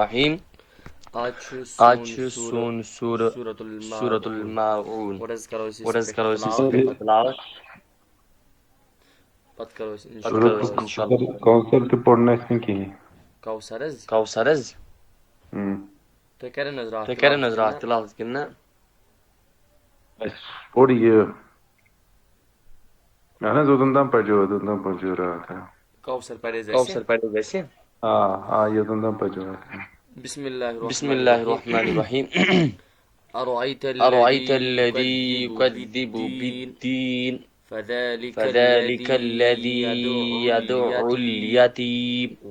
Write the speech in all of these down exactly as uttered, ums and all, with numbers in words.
الرحیم۔ آز چھُ آز چھُ سون سورہ سورۃ الماعون۔ گۄڈٕ حظ کرو أسۍ یہِ پٮ۪ٹھ تلاوت۔ پتہٕ کرو أسۍ انشاءاللہ۔ کوثر تہِ پوٚر نہٕ اَسہِ وٕنہِ کِہیٖنۍ۔ کوثر حظ؟ کوثر حظ؟ اۭں۔ تۄہہِ کَرٮ۪ن حظ راتھ تۄہہِ کَرٮ۪ن حظ تِلاوت راتھ کِنہٕ نہ؟ تِلاوت کِنہٕ نہ؟ اَسہِ پوٚر یہِ۔ اہن حظ، اوٚتَن تام پَجو، اوٚتَن تام پَجو راتھ، آ۔ کوثر پَرِ حظ اَسہِ؟ کوثر پَرِ حظ اَسہِ؟ آ، آ، یوٚتَن تام پَجو راتھ۔ بسم اللہ الرحمن بسم اللہ الرحمن الرحیم۔ أرأيت الذي يكذب بالدين فذلك الذي يدع اليتيم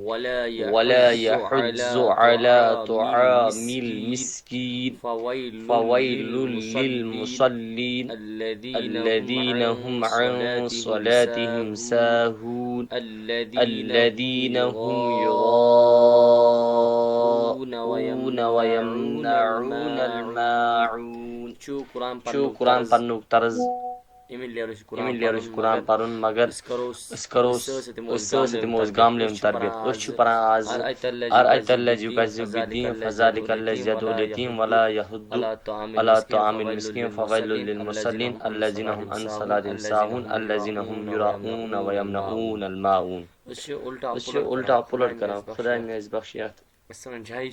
ولا يحض على طعام المسكين فويل للمصلين الذين هم عن صلاتهم ساهون الذين هم يراءون ويمنعون الماعون۔ چھُ قرآن پرنُک طرز۔ اَمہِ لیرٕ چھُ قرآن پرُن، مگر أسۍ کرو أسۍ سۭتۍ سۭتۍ تِمو أسۍ گاملٮ۪ن تربیت۔ أسۍ چھِ پران آز أرأيت الذي يكذب بالدين فذلك الذي يدع اليتيم ولا يحض على طعام المسكين فويل للمصلين الذين هم عن صلاتهم ساهون الذين هم يراءون ويمنعون الماعون۔ أسۍ چھِ الٹا پلٹ کران۔ خداے مےٚ ٲسۍ بخش یتھ۔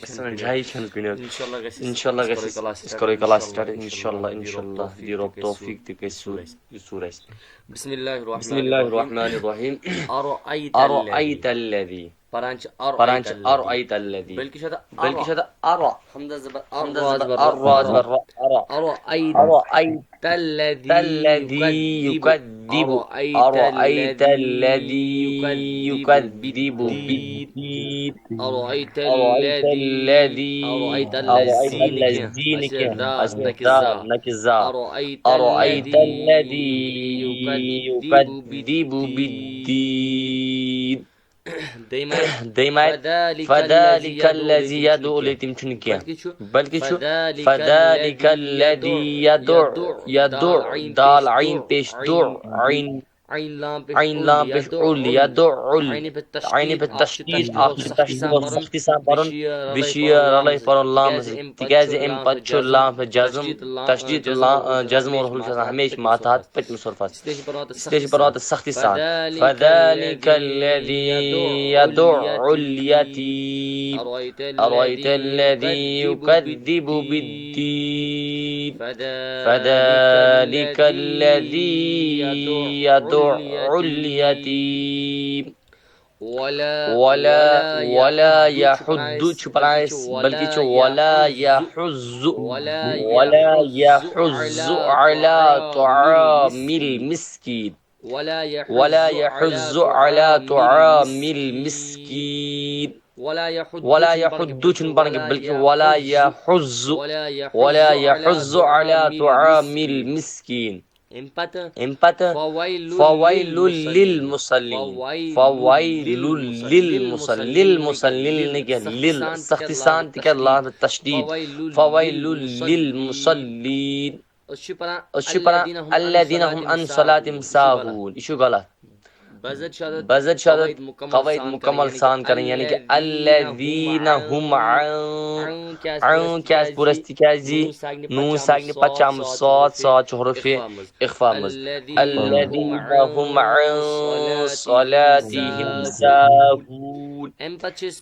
أسۍ ژھٕنان جایہِ چھَنہٕ کُنہِ۔ اِنشاءاللہ گژھِ اِنشاءاللہ گژھِ أسۍ کرو یہِ class start۔ اِنشاءاللہ، اِنشاءاللہ دی رب توفیٖق تہِ گژھِ سُہ، یہِ سوٗر اَسہِ۔ بسم اللہ الرحمن الرحیم۔ بسم اللہ الرحمن الرحیم۔ أرأيت الذي۔ پران چھِ أرأيت الذي۔ بلکہِ چھِ اَتھ أرأ۔ حمزہ زبر أر، را زبر را۔ أرأيت۔ أرأيت الذي يكذب أرأيت الذي يكذب بالدين أرأيت الذي أرأيت الذي نہ کینٛہہ، أسہِ زا، نہ کہِ زا۔ أرأيت الذي يكذب بالدين۔ دوٚیمہِ آیہِ، فذلك الذي يدع اليتيم چھُنہٕ کینٛہہ، بلکہِ چھُ فذلك الذي يدع، يدع، دال عین پیش دع، عین عین لام پیش اُل، یدعُ اُل۔ عینہِ پٮ۪ٹھ تشدیٖد، اَکھ چھُ تشدیٖد سختی سان پَرُن، بیٚیہِ چھُ یہِ رَلٲوِتھ پَرُن لامَس، تِکیٛازِ اَمہِ پَتہٕ چھُ لام پٮ۪ٹھ جزم، تشدیٖد تہٕ لا-، جزم اور حُل چھُ آسان ہمیشہِ ماتحت پٔتمِس حرفَس۔ اس لیے چھِ پَرُن اَتھ سختی سان۔ فذلك الذي يدع اليتيم۔ أرأيت الذي يكذب بالدين۔ فذلك الذي يدع اليتيم۔ ولا، ولا يحض چھُ پَران أسۍ، بلکہِ چھُ ولا يحض، ولا يحض على طعام المسكين۔ ولا يحض على طعام المسكين۔ ولا يحض چھُنہٕ پَرُن کینٛہہ، بلکہِ ولا يحض، ولا يحض على طعام المسكين۔ اَمہِ پَتہٕ، اَمہِ پَتہٕ فويل للمصلين۔ فويل للمصلين۔ للمصلين نہٕ کینٛہہ، لِل سختی سان، تِکیٛازِ لام تشدیٖد۔ فويل للمصلين۔ أسۍ چھِ پَران أسۍ چھِ پَران الذين هم عن صلاتهم ساهون۔ یہِ چھُ غلط۔ بزر چھُ اَتھ قواعد مُکمل سان کَرٕنۍ، یعنی کہِ الذين هم عن، عن کیٛازِ پوٚر اَسہِ؟ تِکیٛازِ نوٗن ساکنہِ پَتہٕ چھِ آمُت صاد، صاد چھُ حروفِ اخفا منٛز۔ الذين هم عن صلاتهم ساهون۔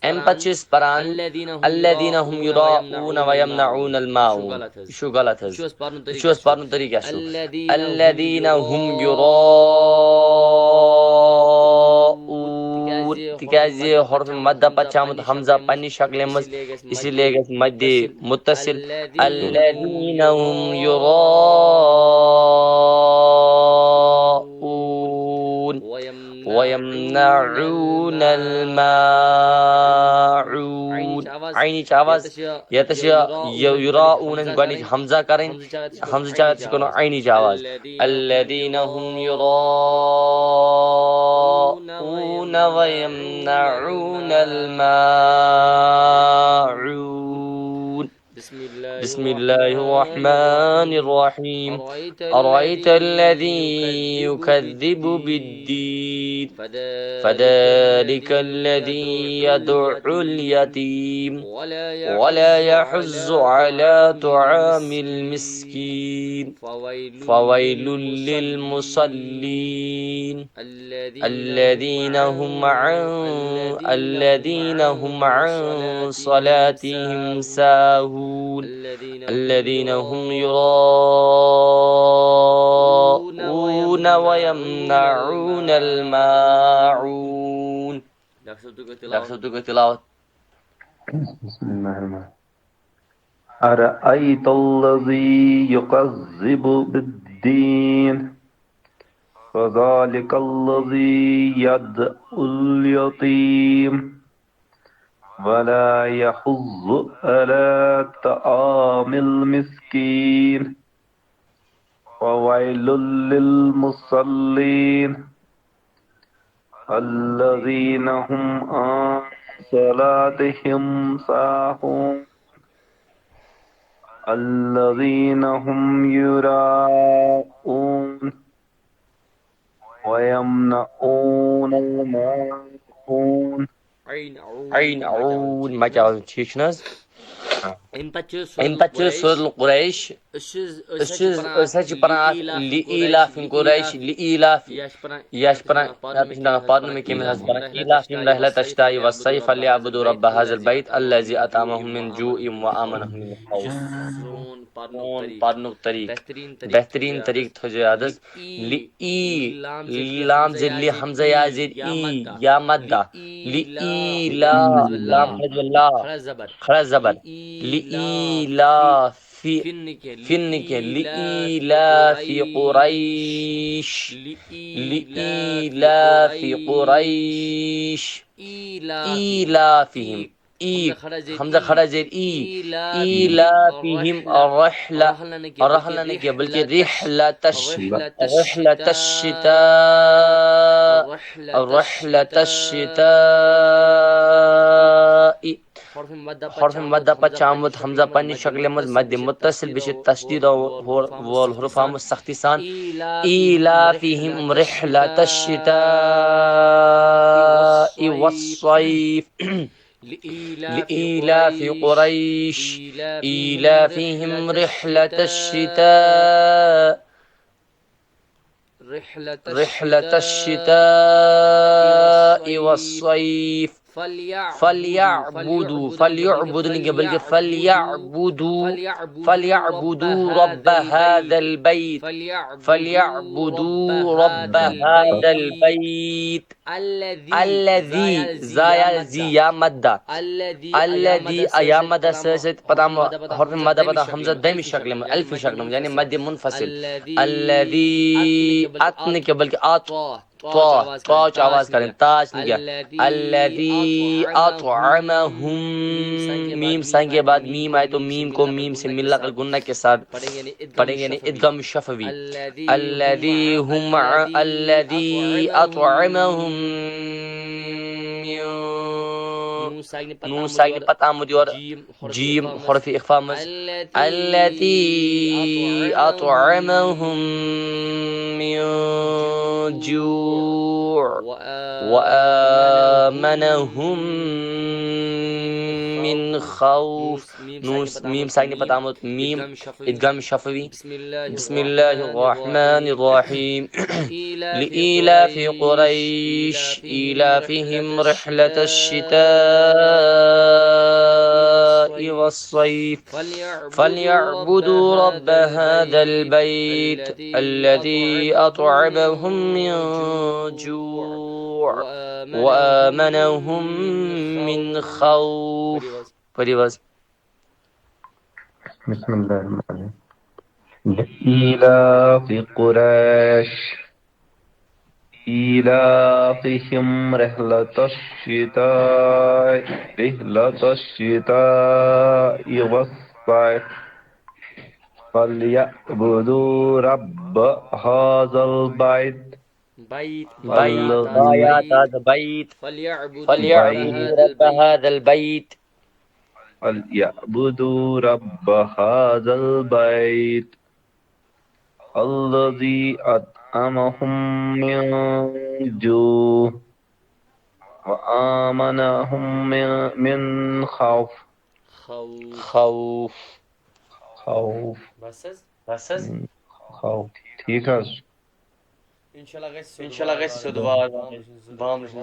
اَمہِ پَتہٕ چھِ أسۍ پَران الذين هم يراءون ويمنعون الماعون۔ یہِ چھُ غلط حظ۔ یہِ چھُ اَسہِ پَرنُن طریٖقہٕ کیٛاہ چھُ؟ الذين يراءون۔ تِکیٛازِ حرف مد پتہٕ چھُ آمُت حمزہ پننہِ شکلہِ منٛز، اسی لیے گژھِ مدِ متصل۔ الذين هم يراءون۔ ويمنعون الماعون۔ عینٕچ آواز، ییٚتٮ۪س چھِ یہِ یراءون ہٕنٛز گۄڈٕنِچ حمزہ کرٕنۍ، حمزٕچ آواز چھِ کرُن عینٕچ آواز۔ الذين هم يراءون ويمنعون الماعون۔ بسم الله الرحمن الرحيم۔ أرأيت الذي يكذب بالدين۔ فذلك الذي يدع اليتيم ولا يحض على طعام المسكين. فويل للمصلين الذين هم عن الذين هم عن صلاتهم ساهون. الذين هم يراءون ويمنعون الماعون. ڈاکٹر صٲب، تُہۍ کٔرِو تِلاوت۔ بسم الله الرحمن الرحيم. أرأيت الذي يكذب بالدين فذلك الذي يدع اليتيم ولا يحض على طعام المسكين. فويل للمصلين الذين هم عن صلاتهم ساهون. الذين هم يراءون ويمنعون الماعون. عين عون، مَچاوُن، ٹھیٖک چھُنہٕ حظ؟ اَمہِ پَتہٕ چھِ سورہ اَمہِ پَتہٕ چھِ القریش۔ سورہ القریش۔ أسۍ چھِ، أسۍ چھِ، أسۍ چھِ پَران اَکھ لِإِيلافِ قُرَیش، لِإِيلافِ۔ یہِ چھِ پَران، یہِ چھِ پَران، پَرنہٕ مےٚ کٔمۍ حظ پَران؟ إِيلَافِهِمْ رِحْلَةَ الشِّتَاءِ وَالصَّيْفِ فَلْيَعْبُدُوا رَبَّ هَٰذَا الْبَيْتِ الَّذِي أَطْعَمَهُمْ مِنْ جُوعٍ وَآمَنَهُمْ مِنْ خَوْفٍ۔ سون پَرنُک طریٖقہٕ۔ بہتریٖن طریٖقہٕ تھٲیزیو یاد حظ۔ لِإِی، لام زیر لی، حمزہ یا زیر ای، یا مدہ۔ لِإِیلا، لام زیر لا، کھڑا زبر۔ لِإِیلا فی، فِن کے، لِإِیلا فی قُرَیش۔ لِإِیلا فی قُرَیش۔ إِیلَافِهِمْ۔ ای، حمزہ کھڑا زیر ای۔ إِیلَافِهِمْ رِحْلَةَ، رحلہ نہ کینٛہہ، بلکہ رِحْلَةَ الشِّتَاءِ، رِحْلَةَ الشِّتَاءِ۔ حرف مدہ پتہٕ چھُ آمُت حمزہ پننہِ شکلہِ منٛز مدِ متصل، بیٚیہِ چھِ تشدید وول حرف آمُت سختی سان۔ إِیلَافِهِمْ رِحْلَةَ الشِّتَاءِ وَالصَّيْفِ۔ لِإِیلَافِ قُرَیش، إِیلَافِهِمْ رِحْلَةَ الشِّتَاءِ، رِحْلَةَ الشِّتَاءِ وَالصَّیْفِ۔ فَلْیَعْبُدُوا، فَلْیَعْبُدُوا نہٕ کینٛہہ، بلکہ فَلْیَعْبُدُوا، فَلْیَعْبُدُوا رَبَّ هَٰذَا الْبَیْتِ، فَلْیَعْبُدُوا رَبَّ هَٰذَا الْبَیْتِ۔ الذی، زا یا زی یا مدہ۔ الذی، یا مدہ سۭتۍ سۭتۍ پتہٕ آمُت حرف مدہ پتہٕ حمزہ دٔیمہِ شکلہِ منٛز، الفی شکلہِ منٛز، یعنی مدِ منفصل۔ الذی، ات نہٕ کینٛہہ، بلکہ ات، طا، طا چھِ آواز کرٕنۍ، تا چھِ نہٕ کینٛہہ۔ الذی اطعمہم، میم سنگ کے بعد میم آئے تو میم کو میم سے ملا کر غنہ کے ساتھ پڑھیں، یعنی ادغام شفوی۔ الذی هم ع-، الذی اطعمهم من، نون ساکنہِ پتہٕ آمُت یورٕ جیم حرف اخفا منٛز۔ الذی اطعمهم من جوع وآمنهم من خوف۔ نون، میم ساکنہِ پتہٕ آمُت میم، ادغام شفوی۔ بسم الله الرحمن الرحيم. لإيلاف قريش إيلافهم رحلة الشتاء والصيف. فليعبدوا رب هذا البيت الذي أطعمهم من جوع وآمنهم من خوف. پٔرِو حظ۔ بسم الله الرحمن الرحيم. لإيلاف قريش إيلافهم رحلة الشتاء، رحلة الشتاء والصيف. فليعبدوا رب هذا البيت. بيت، بيت، بيت. فليعبدوا رب هذا البيت. فليعبدوا رب هذا البيت الذي أط-، أطعمهم من جوع وآمنهم من من خوف. خوف. خوف. خوف. بس حظ، بس حظ. خوف. ٹھیٖک حظ چھُ. انشاءاللہ گژھِ سیوٚد انشاءاللہ گژھِ سیوٚد وازوان بامبرِ سٕنٛز